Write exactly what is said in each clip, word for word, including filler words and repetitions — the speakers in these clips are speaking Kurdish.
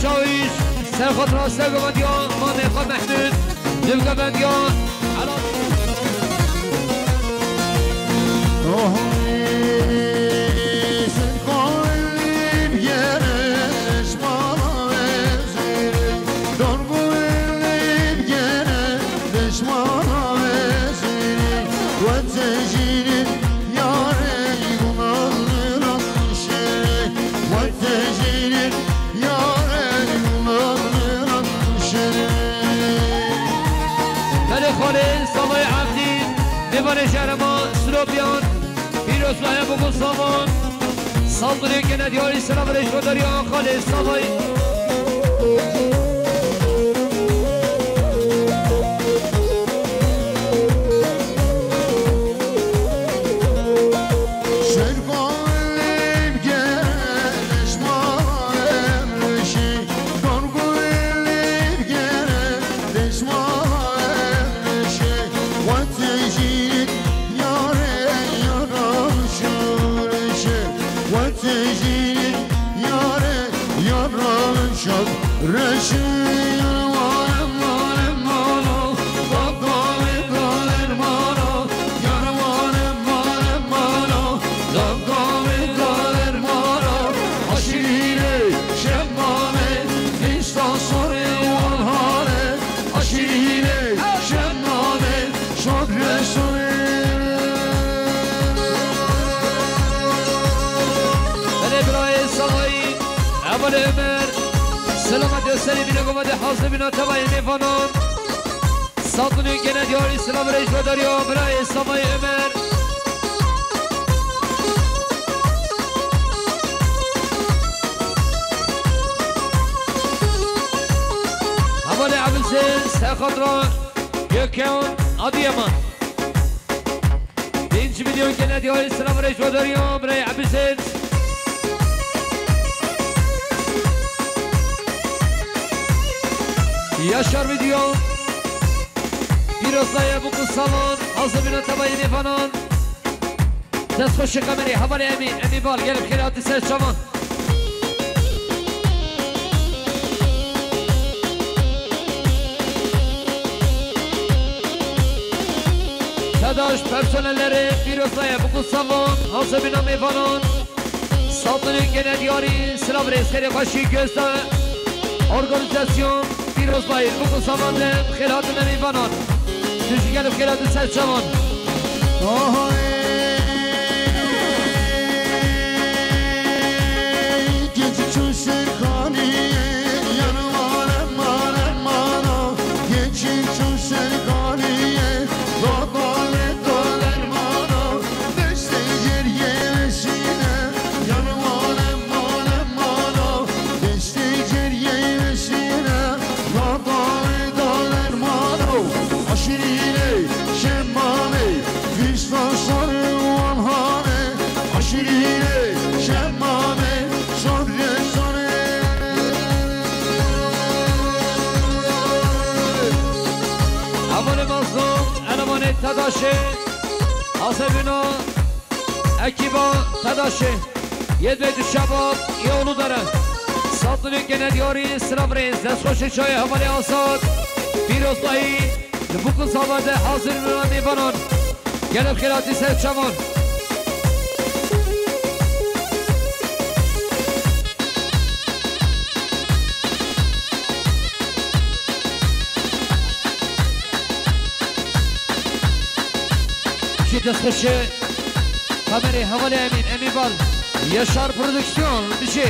Çawîş, ser xwe rastê guvendiya, mamê xwe Mehmûd, dûvke bendiya, Ela. Belê xalê Savayê Evdî, mêvanê şehre ma Silopiyan, pîroz baye bû ku savan, saldiriye gene diyarî selav rêşkodariya xalê Savayê. Belê birayê Savayî, hevalê Ömer, selamet gösterî bîne goma de hazir bîna tevayê mêvanan. Saldinê gene diyarî silav rêşvedariya birayê Savayê Ömer. Hevalê Ebizê Serxatra Gökhan Adıyaman. Birinci milyon gene diyarî silav rêşvedariya birayê Ebizê. Yaşar Video. Pîroz daye bû ku salan, hazir bîne tevayê mêvanan. Destxweşê kamerê, hevalê Emî, Emî Bal, gelek xêr hatî ser çavan. Tedaş personelleri pîroz daye bû ku salan, hazir bîne mêvanan. Saldinê gene diyarî, silav rêz xêrê xweşî gözde. Organizasyon, pîroz bayîr, bû ku savan de, xêr hatine mêvanan. Tu jî gelek xêr hatî ser çavan. Aha, ey, keçik çû ser xaniyê, yan mane, mane, mano. Keçik çû ser xaniyê, la dale, dale, mano. Destê geriyê wesîne, yan mane, mane, mano. Destê geriyê wesîne, la dale, dale, mano. Aşirîne, şemame, vîsta sar wan hane. Aşirîne, şemame, sar re sare. Hevalê Mazlûm, elemanê Tedaşê, hazir bîna. Ekiba Tedaşê, yê dibê tu şebab, yê Uludere. Saldinê gene diyarî, silav rêz, destxweşê çayê hevalê Asad. Pîroz dayî, li Bûkû Savan de hazir bûna mêvanan. Gelek xêr hatî ser çavan. Jî destxweşê kamerê hevalê Emîn, Emî Bal, Yaşar Prodüksiyon, bijê.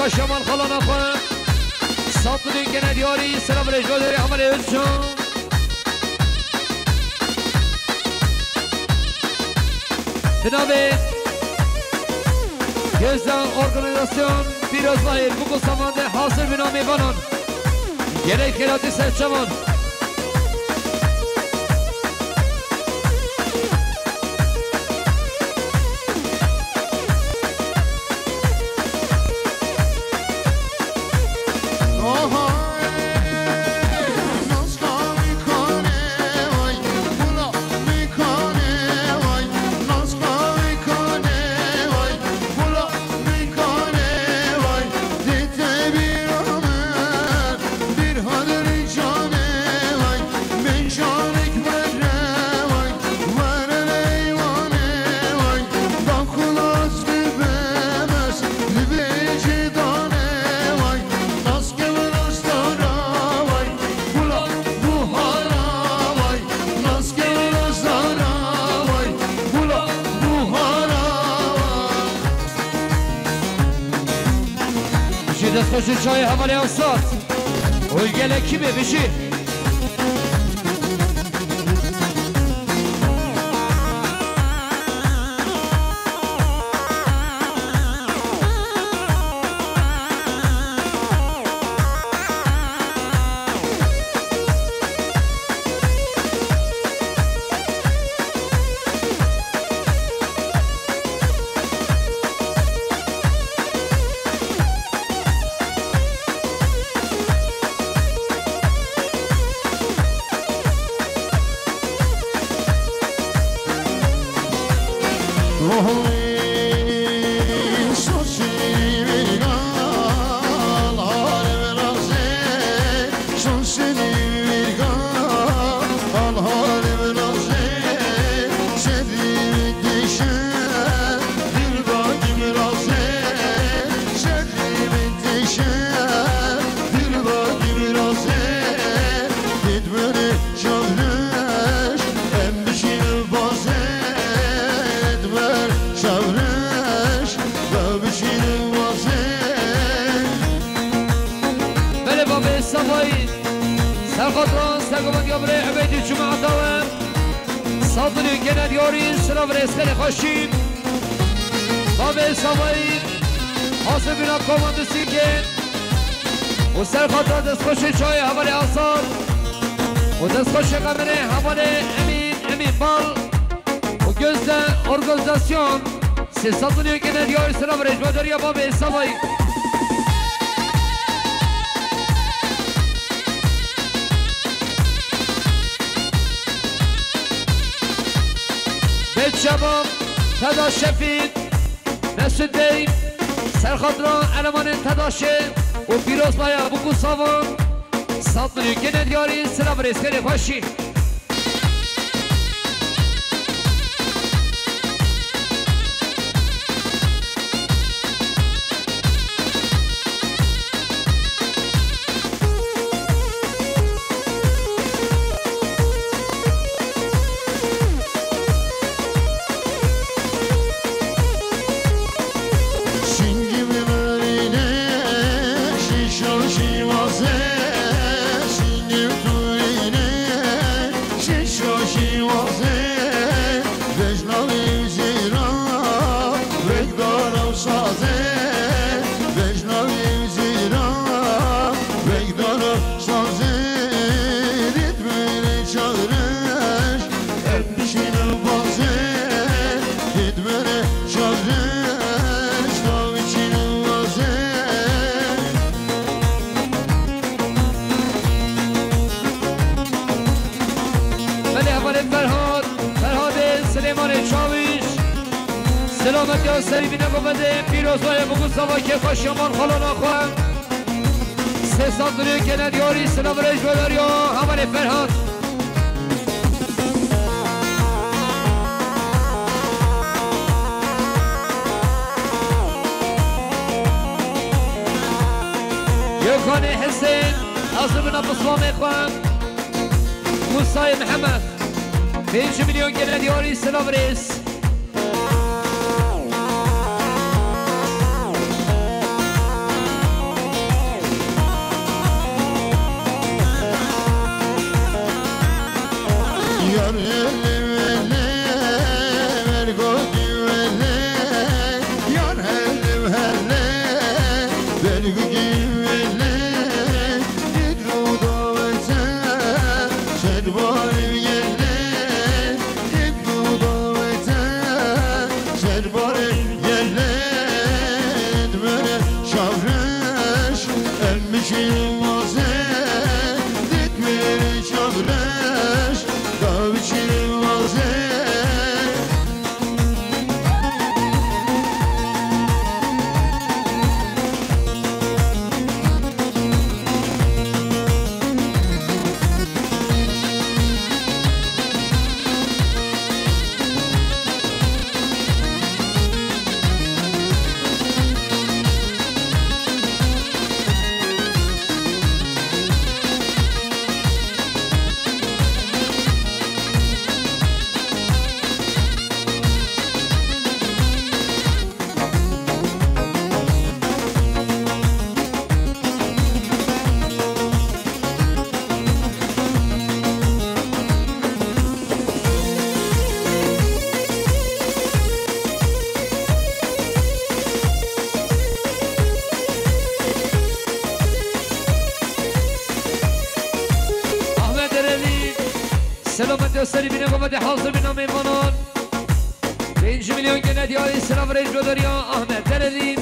Şemal xalana xwe. Sat milyon gene diyarî, selam rêjbederê hevalê Özcan. Bi navê Gözden Organizasyon Pîrozbayê, bi ku saman de hazir bi namê vanan. Gelek kelatî serçevan. Ji destxweşê çayê hevalê Esat û gelekî bê bijî. Belê bavê Savayî, serxatran, sergovendiya birê Ebeydî Cuma Dawe, Sat milyon gene diyarî, silav rêz xelê xweşî. Bavê Savayî, hasibîna komandosî kê û serxatran destxweşê çayê hevalê Asad û destxweşê qemerê hevalê Emîn, Emîn Bal û Gözde Organizasyon. Sê sed milyon gene diyar, silav rêjbedariya bavê Savayî. Bet Şebab, Teda Şefîk, Mesut Bey, serxatira elemanên Tedaşê û Pîrozbaya Bûk û Savan, sed milyon gene diyarî, silav rêz xelê xweşî. Belê hevalê Ferhat, Ferhatê Silêmanê Çawîş. Selametiya serî bîne govendê, pîroz baye, bûk û sava kêfa şeman xalana xwe. Sê sed milyon gene diyarî, silav rêjbedariya hevalê Ferhat. Gökhanê Hisên, ez bina pismamê xwe. Musayê Mihemed, pênc milyon gene diyarî, silav rêz. Şirin vaze, dikmir çavleş, davi şirin vaze. Ahmet Ereli, selamet gösteri bine baba de hazır bina meyvanan. Pênc milyon gene diyarî silav rêj ve deriya Ahmet Ereli.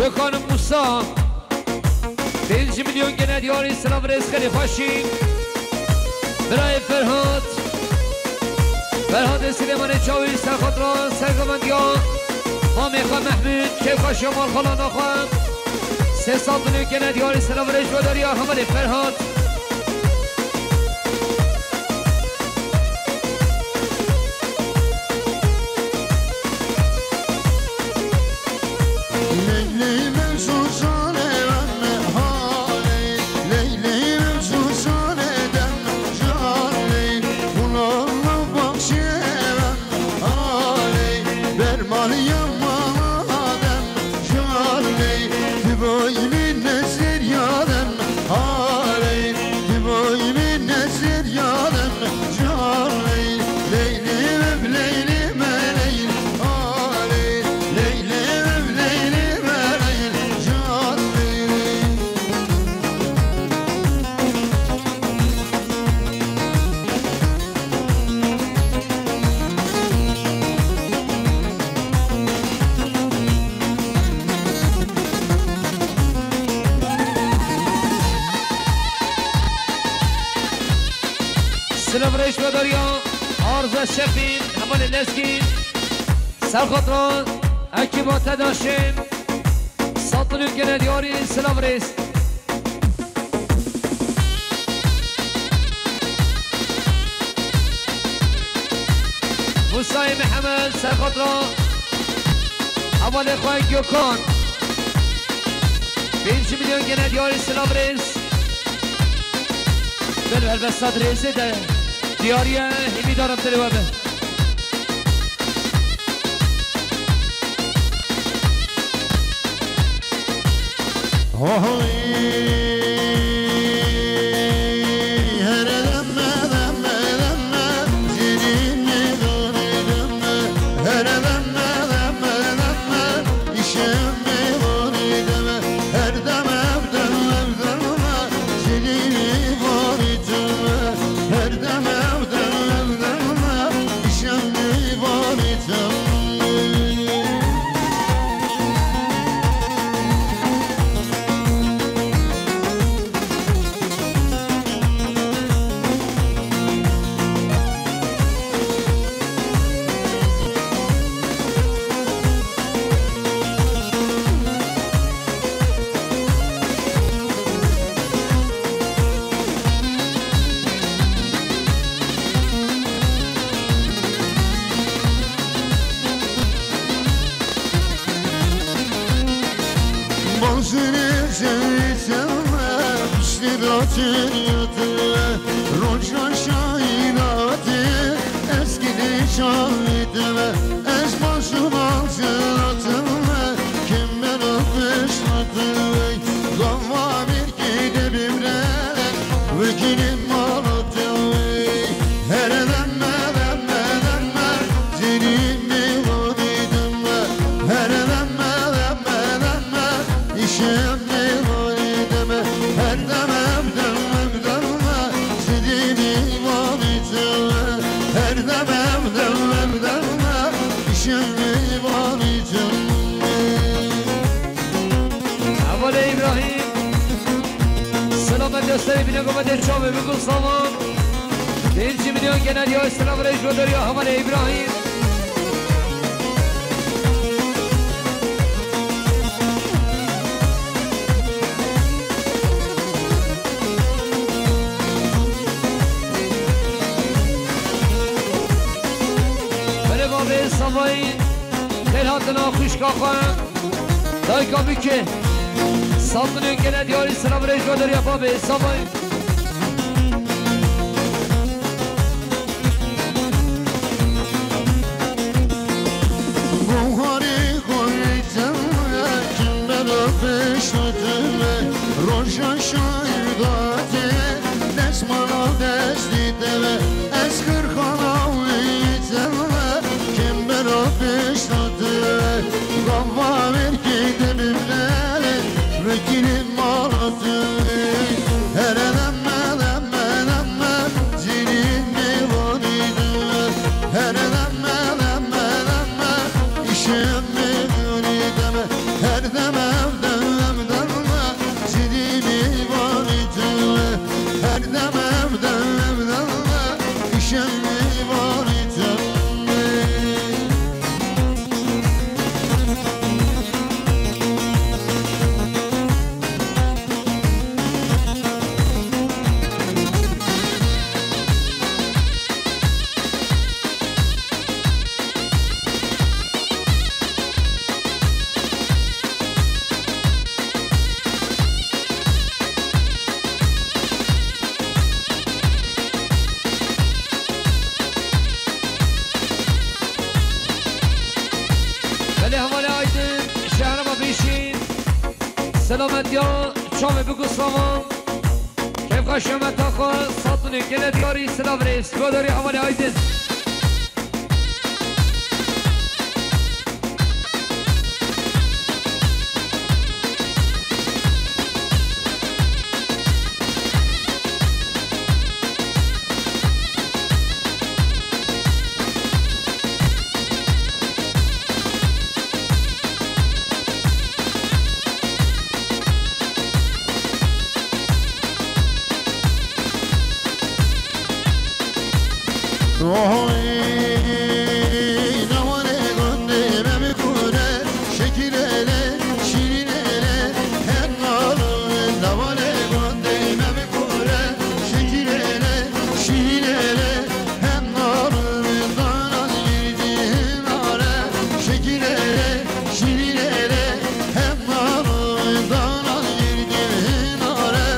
Gökhan Musa, pênc milyon gene diyarî silav rêz xelê xweşî. Birayê Ferhat, Ferhatê Silêmanê Çawî, serxatran, sergovendiya mamê xwe Mehmûd, kêfxweşiya malxalana xwe. Sê sed milyon gene diyarî silav rêj ve deriya hevalê Ferhat. Silav rêj ve deriya Arze Şefîn, hevalê Lezgîn, serxatran, ekîba te daşên, sed milyon gene diyarî silav rêz. Musayê Mihemed, serxatran, hevalê xwe Gökhan. Pênc milyon gene diyarî silav rêz. Ber helbesta dirêzê de diyariye hêvîdarim dilê we be. Çinyatime, roja şahinatime, ez gidişatime, ez başıma çilatime, kim bera piştime, gava bir gide bimre, vekilim malatime, her deme, deme, deme, cenimi vadidime, her deme, deme, deme, işim Her demem demem demem, zidî mîvanî çime. Her demem demem demem, işim mîvanî çime. Hevalê Îbrahîm, selamet destê bine, gometê çavê bikû saman. Birinci milyon genel ya, selam rêj ve derya hevalê Îbrahîm. Belê bavê Savayî, xêr hatina xwişka xwe. Dayka bike. Saldinê gele diyarî, selam rêj ve derya bavê Savayî. Buharî xwe çime, kim bera piştime, roja şahidatê, destmala destî te ve, ez xirxana wî çime, kim bera piştime, gava verkî te bimrele, vekîlî mala te, here deme deme deme, cinî mîvanî te, here deme deme deme, işim mîvanî te, her deme dem dem deme, cinî mîvanî te, her deme dem dem deme, işim mîvanî te. Belê hevalê Aydin, şehre me bêşîn. Selametiya çavê bikû saman. Kêfxweş şemeta xwe, Satunê gele diyarî, silav rêz. Godarî hevalê Aydin. Oy, lawane gondê me bi kure, şekil ele, şîrin ele, hem nalo, lawane gondê me bi kure, şekil ele, şîrin ele, hem nalo, danan girdi hem are, şekil ele, şîrin ele, hem nalo, danan girdi hem are,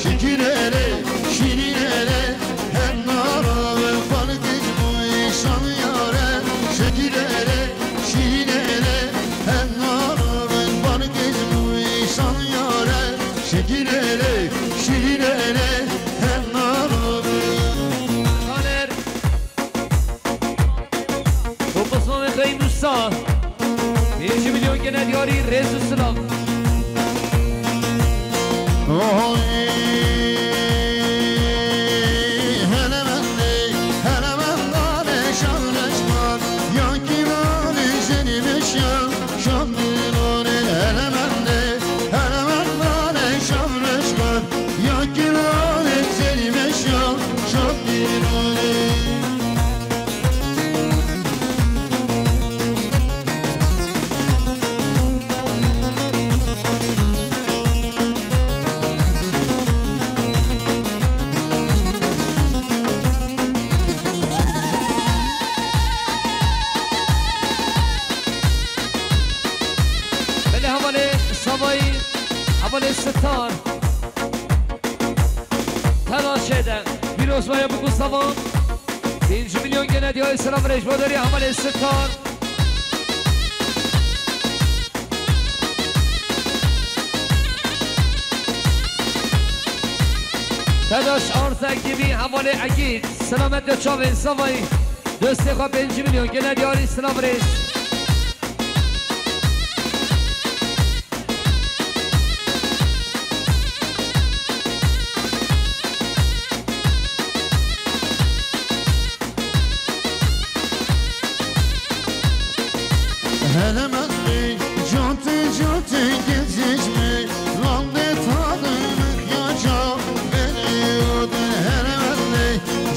şekil ele, şîrin ele, hem nalo, balkıç bu insan yare, şekil ele, şîrin ele, hem nalo, balkıç bu insan yare, şekil ele, şîrin ele, hem nalo. Taner. Toplumsal Reîn Musa. Birinci milyon gene diyarî rêz û silav. Oy, hele bendê, hele bendane şan reşman, ya kiranê jenî meşya, şan dilone, hele bendê, hele bendane şan reşman, ya kiranê jenî meşya, şan dilone. Ela şeyde, Pîrozbaya Bûk û Savan. Pêncî milyon gene diyayê selam rêj bo derya hevalê Sitar. Tedaş Arz Ekîbî hevalê Egîd. Selamet de çavên Zavayî. Dostê xwe pêncî milyon gene diyarî selam rêj. Helemetli, contê, contê, gezişme, lande tadını yaca, beni odun helemetli,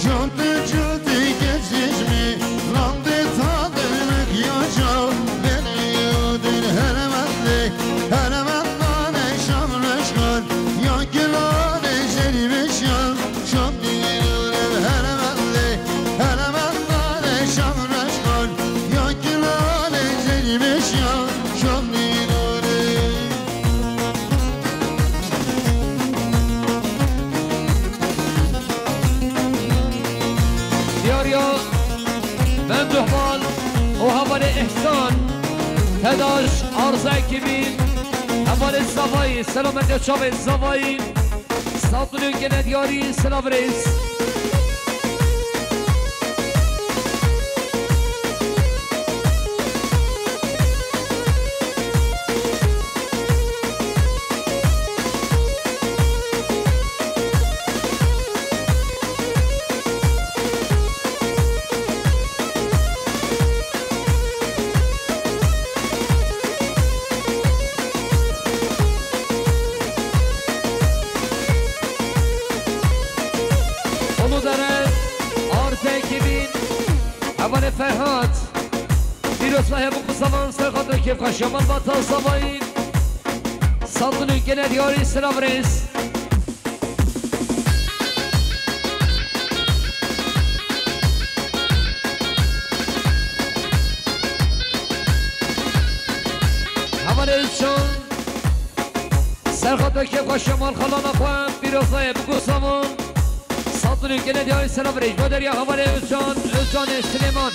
contê, contê, gezişme, lande tadını yaca, beni odun helemetli, helemetli, şan reşkan, ya gülane, jeri beşan, şan dînore, helemetli, helemetli, şan reşkan, ya gülane, jeri beşan, şan dînore. Diyarya Memduh Bal û hevalê Îhsan, Tedaş Arz Ekîbî, hevalê Zavayî, selametê çavên Zavayî, sed milyon gene diyarî, silav rêz. Uludere, Arz Ekîbî, hevalê Ferhat. Pîrozbaya Bûk û Savan, ser xatir kêfxweşiya malbata Zavayî. Sed milyon gene diyarî, silav rêz. Hevalê Özcan, ser xatir kêfxweşiya malxalana xwe, Pîrozbaya Bûk û Savan. Sed milyon gene diyarî, selam rêj bo derya hevalê Özcan, Özcanê Silêman.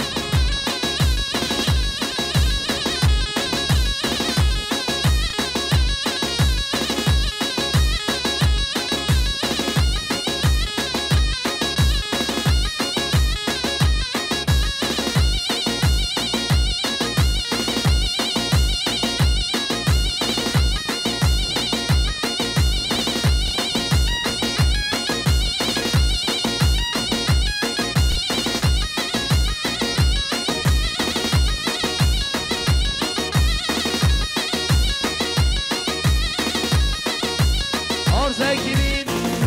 Arz Ekîbî,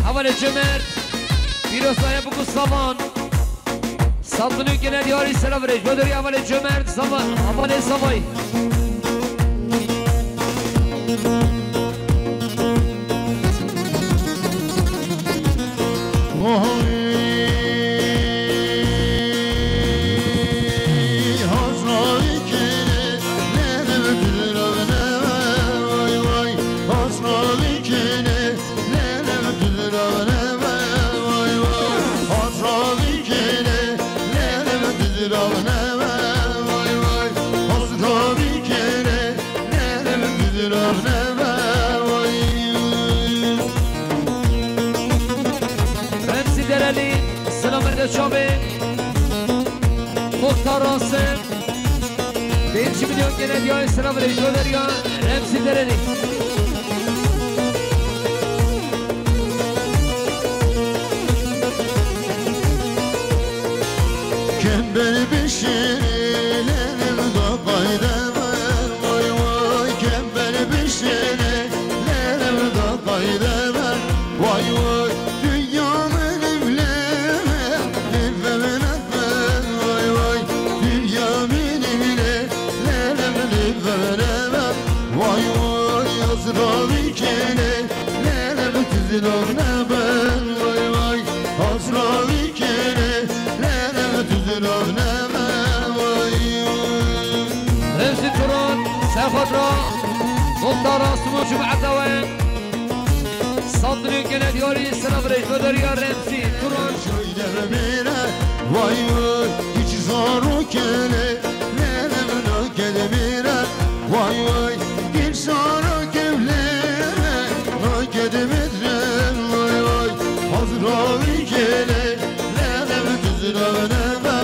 hevalê Cömert, Pîrozbaya Bûk û Savan. Sed milyon gene diyarî, silav rêj bo derya hevalê Cömert, Zava-, hevalê Zavayî. Remzî Derelî, selamet de çavê Muxtar Rasim. Pêncî milyon gene diyayê, silav rêj bo derya Remzî Derelî. Kember bişinelim da qayde ver, vay vay. Kember bişinelim da qayde ver, vay vay. Dünya benimle, benimle, vay vay. Dünya benimle, benimle, vay vay. Azra bir kere, Lere tizilov nebe, vay vay. Hasra bir kere, lere tizilov nebe, vay vay. Remzî Turan, Serxwedra, Muxtar Rasim û cemaeta we. Saldırı gene diyarî, sıra virêj, Bederiya Remzî, Turan. Şöyle bire, vay vay, hiç zor o kele, lele mino kele bire, vay vay, hiç zor o kele, no kele bire, vay vay, hazır o kele, lele tuzuna nebe,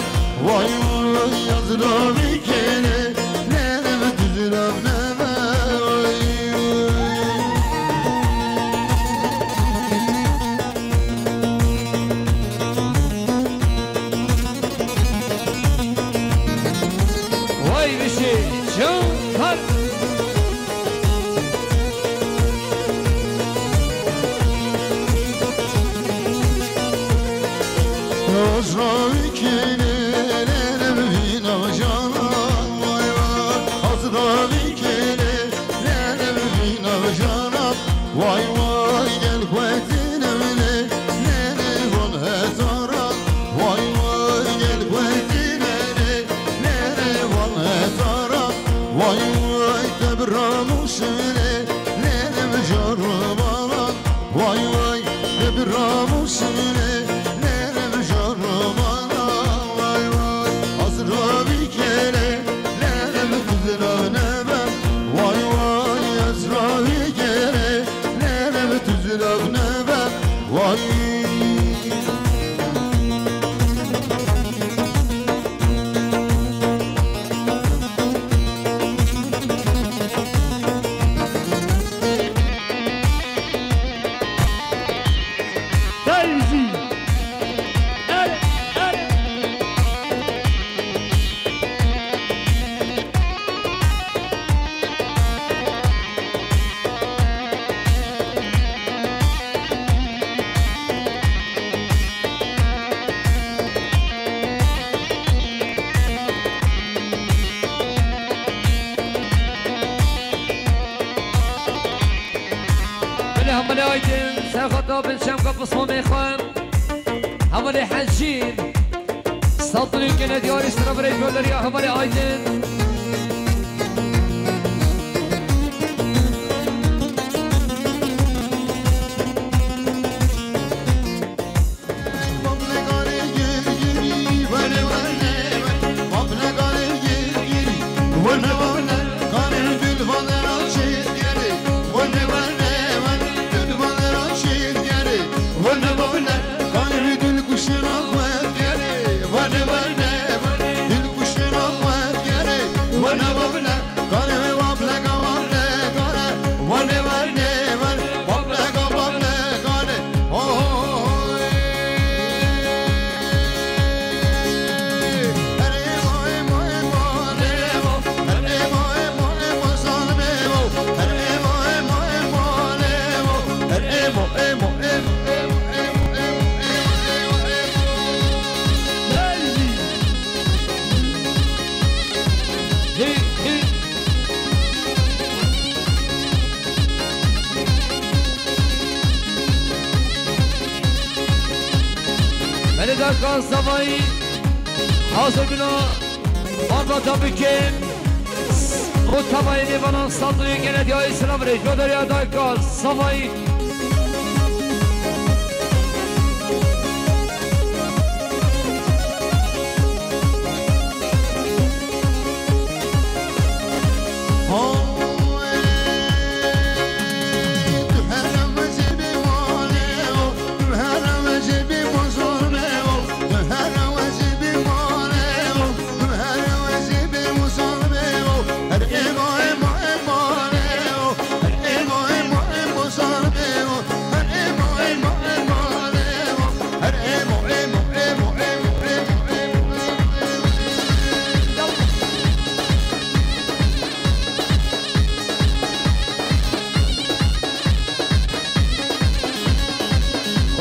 vay vay, hazır o kele, lele tuzuna nebe, vay vay. Vay bişî, çaw, har. Azra bir kere, lele bir navjana, vay vay. Azra bir kere, lele bir navjana. Vay vay gel xwezîne min ê, nêrê van hezara. Vay vay gel xwezîne min ê, nêrê van hezara. Vay vay te bi ramûşê min ê, nêrê bi jar û bala. Vay vay te bi ramûşê min ê, nêrê bi jar û bala. Vay vay ez ravî kere, nêrê bi tu zira nebe. Vay vay ez ravî kere, Nere bi tu zirav nebe, vay. Hey, hey, hey. Belê hevalê Aydin, serxwe da bin çemka pismamê xwe. Hevalê Hecîn. Saldırı gene diyarî, sıra virêj, Bederiya, hevalê Aydin. Belê dayka Savayî, hazir bino, avata bikin. O tavayê nêvanan Saldırı gene diyarî, sıra virêj, Bederiya, dayka Savayî.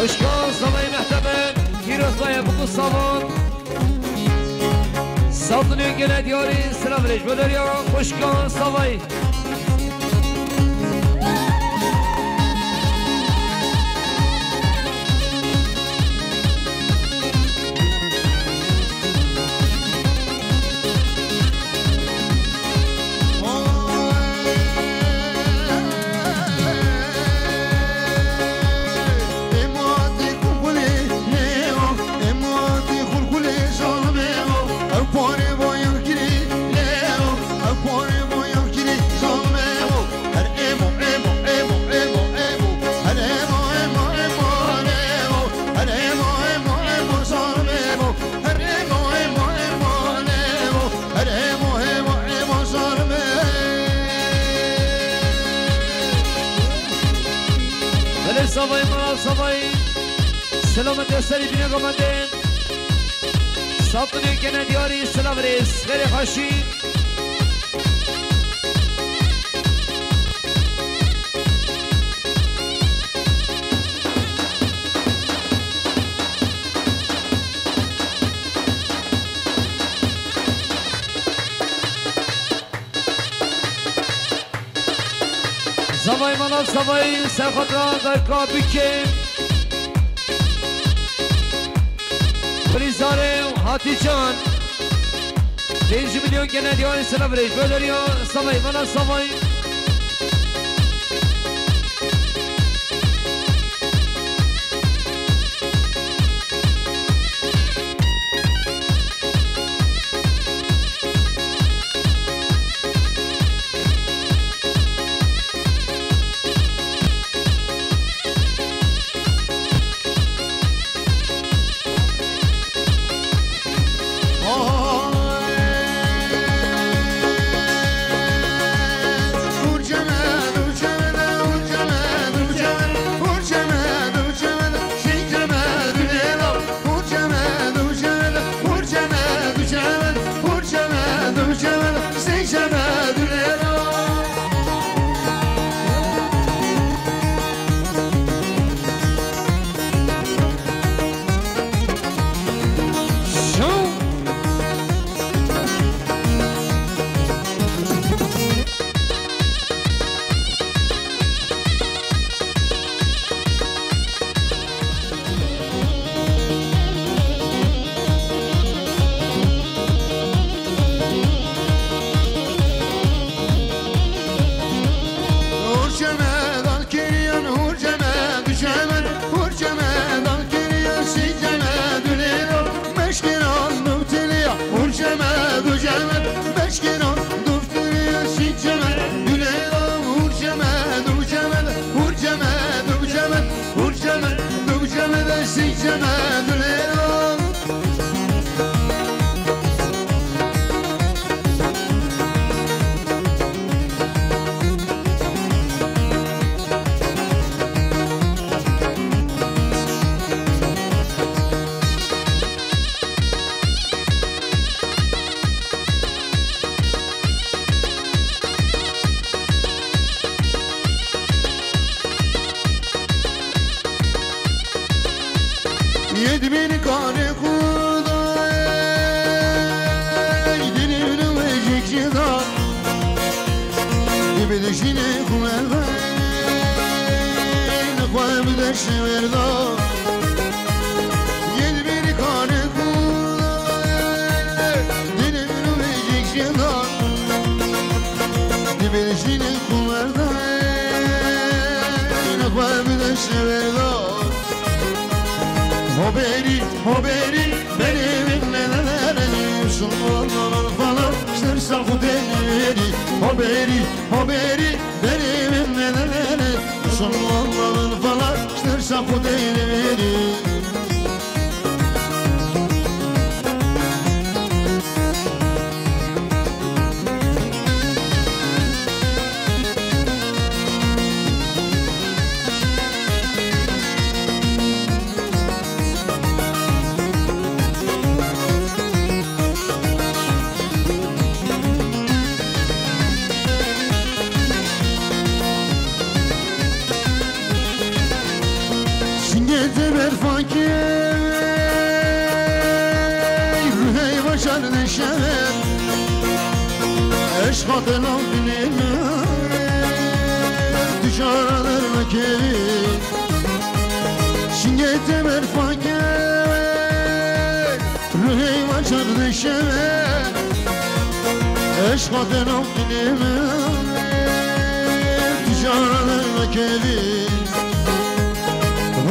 Xwişka Savayî mehtebe, pîroz baye biku savan. Saldırı gene diyarî, sıra virêj, Bederiya, xwişka Savayî. Savayî, selametê serî bîne gamandên. Sapinê kene diyarî, silav rêz, xêrê xweşî. Zavay mala zavay, serxatra dayka bike. Kulîzarê Hatîcan. Pênc milyon gene diyarê selav rêj. Bederiya zavay mala zavay. Hurçeme dal kiriyan, hurçeme düşemen, hurçeme dal kiriyan, siceme dülero, meşkiran duvtiliya, hurçeme düşemen, meşkiran duvtiliya, siceme dülero, hurçeme düşemen, hurçeme düşemen, hurçeme düşemen, siceme dülero. Yedmîn karê Xuda ey, dilî min wêjik jê da. Dibê dijînê xwe ve, nexwe bide şewer da. Yedmîn karê Xuda ey, dilî min wêjik jê da. Dibê dijînê xwe ve, nexwe bide şewer da. Hoberî, hoberî, berê min nedenere, şundan falan, ştir saxu deneri. Hoberî, hoberî, berê min nedenere, şundan falan, ştir saxu deneri. Singê te berfakê, ruhê başar neşer. Eşqa te nav dilê min, tu cara dervekevî. Singê te berfakê, ruhê başar neşer. Eşqa te nav dilê min, tu cara dervekevî.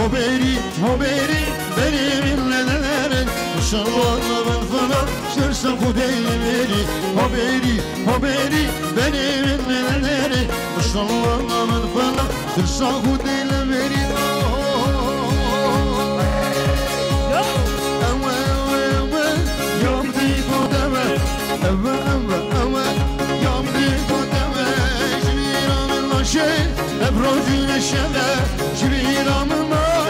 Hoberî, hoberî, berê min nedenere, şervan min fena, şersa xudê li verî. Hoberî, hoberî, berê min nedenere, şervan min fena, şersa xudê li verî. Ewe, ewe, ewe, ya bidî ku deme. Ewe, ewe, ewe, ya bidî ku deme. Ji bîra min naşe, ev rojî neşeve. Ji bîra min naşe.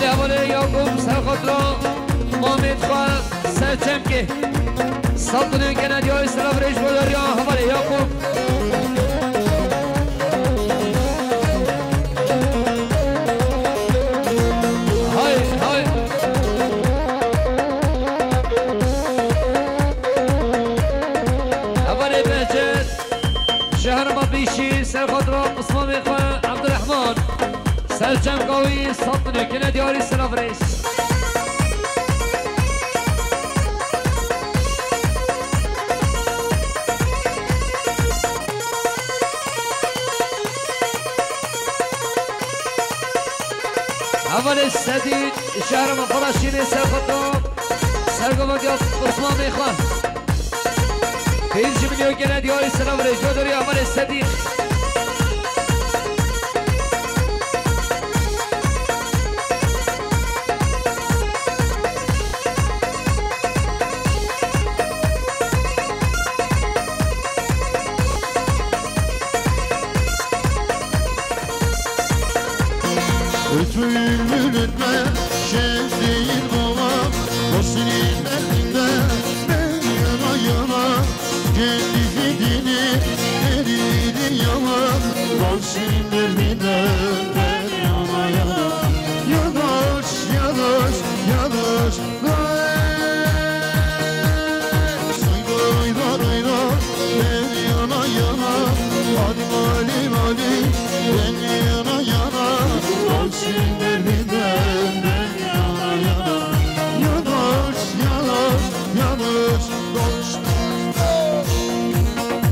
Hevalê Yakup, serxatira mamê xwe Serçemkê. Sed milyon gene diyarî, silav rêz bo deriya hevalê Yakup. Hay, hay. Hevalê Behçet, şehir ma pîşî, serxatira pismamê xwe Abdurrahman. Serçemka wî sed milyon gene diyarî, silav rêz. Hevalê Sedî, şehra me Firaşînê, serxatira sergavetiya pismamê xwe. Pênc milyon gene diyarî, silav rêz bo deriya hevalê Sedî. Ötmeyin, ötme, şev değil baba, o senin derdinde, ben yana yana, kendi fikrine, elini yana, o senin derdinde, ben yana yana, yanaş, yanaş, yanaş.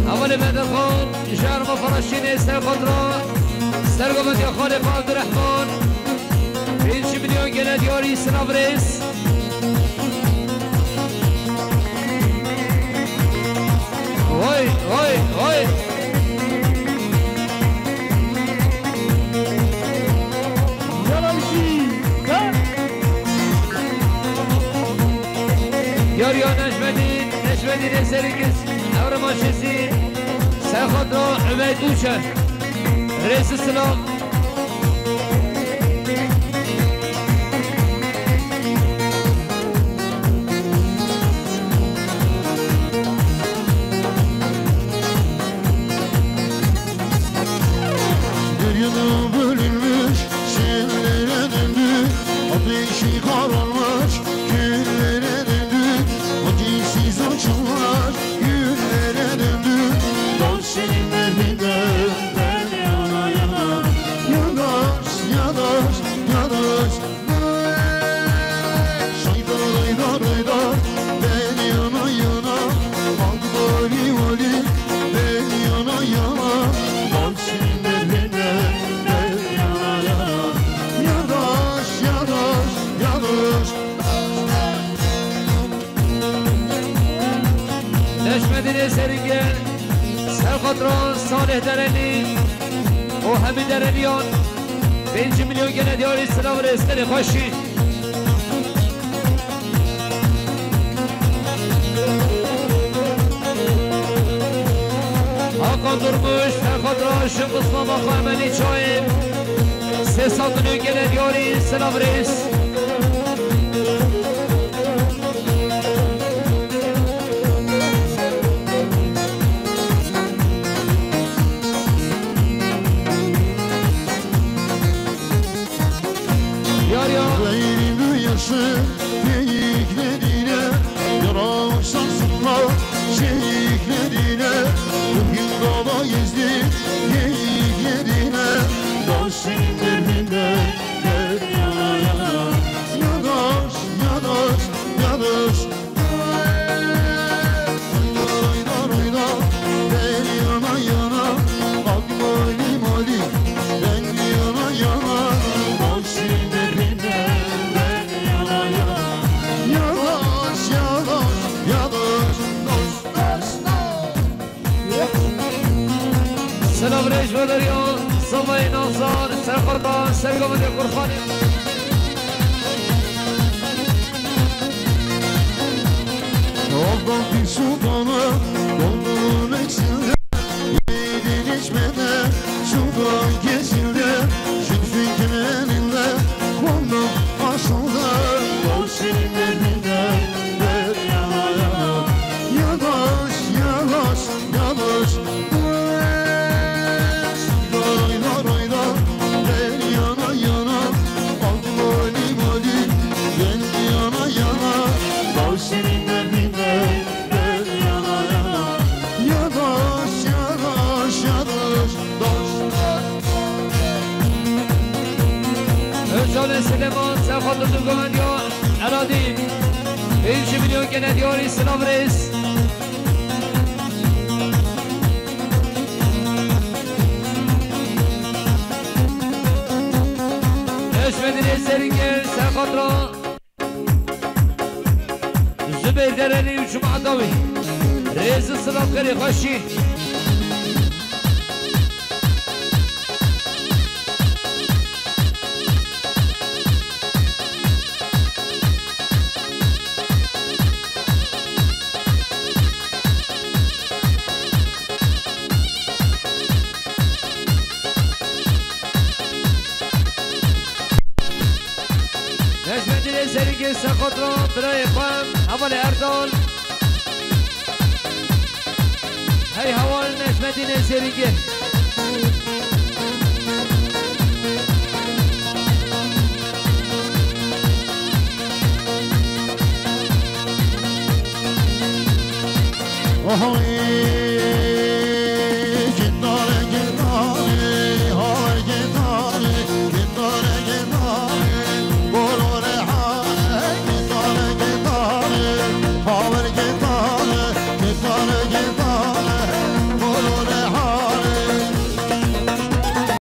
Hevalê Bedirxan, şehra me Firaşînê, serxatira sergavetiya xalê xwe Abdurrahman. Pênc milyon gene diyarî, silav rêz. Vay, vay, vay. Yala bir şey. Ha? Yar ya Necmettin, Necmettin Eserikis, Evrim Aşesi, Serhat Ömer Tuğçe, Reisi Sınav. Deryadan bölünmüş sellere döndü, ateşi kararmış küllere döndü, acısı saçılmış güllere döndü. Dal senin derdinden ben yana yana, yanaş, yanaş, yanaş. Şayda, rayda, rayda, ben yana yana, al vali vali, ben yana yana, dal senin derdinden ben yana yana, yanaş, yanaş, yanaş. Necmettin Eserî, Serxatran, Salih Dereli û hemî Dereliyan pênc milyon gene diyarî, silav rêz, xêrê xweşî. Hakan Durmuş, Serxatran, Şinqismama xwe Emelî Çayê. Sê sed milyon gene diyarî, silav rêz. Yar ya. Gayri bu yaşlı geyiklerine, yaraşansınlar şehitlerine. Bugün baba gezdi geyiklerine. Dal senin derdinden ben yana yana. Yanaş, yanaş, yanaş. Rayda, rayda, rayda, ben yana yana. Bak mali mali, ben yana yana. Dal senin derdinden ben yana yana. Yanaş, yanaş, yanaş. Dost, dost, dost. Silav rêz bo derya, Sibayê Nazar, Serxatran, Sergavê Kurxanê. Aldan bir sultana, doldurun eksildi. Yedin içmede, sudan kesildi. Zülfün kemeninde, kondu Süleyman, ser xatir Dûgan ya Eladî. Pêncî milyon gene diyarî silav rêz. Neşmedînê Serîngir, ser xatira Zubeyr Derelî û cemaeta wî. Rêz û silav kerê xweşî. Necmettinê Serîngê ser xatir birayê xwe Hevalê Erdal. Hey heval Necmettinê Serîngê. Oho, ê.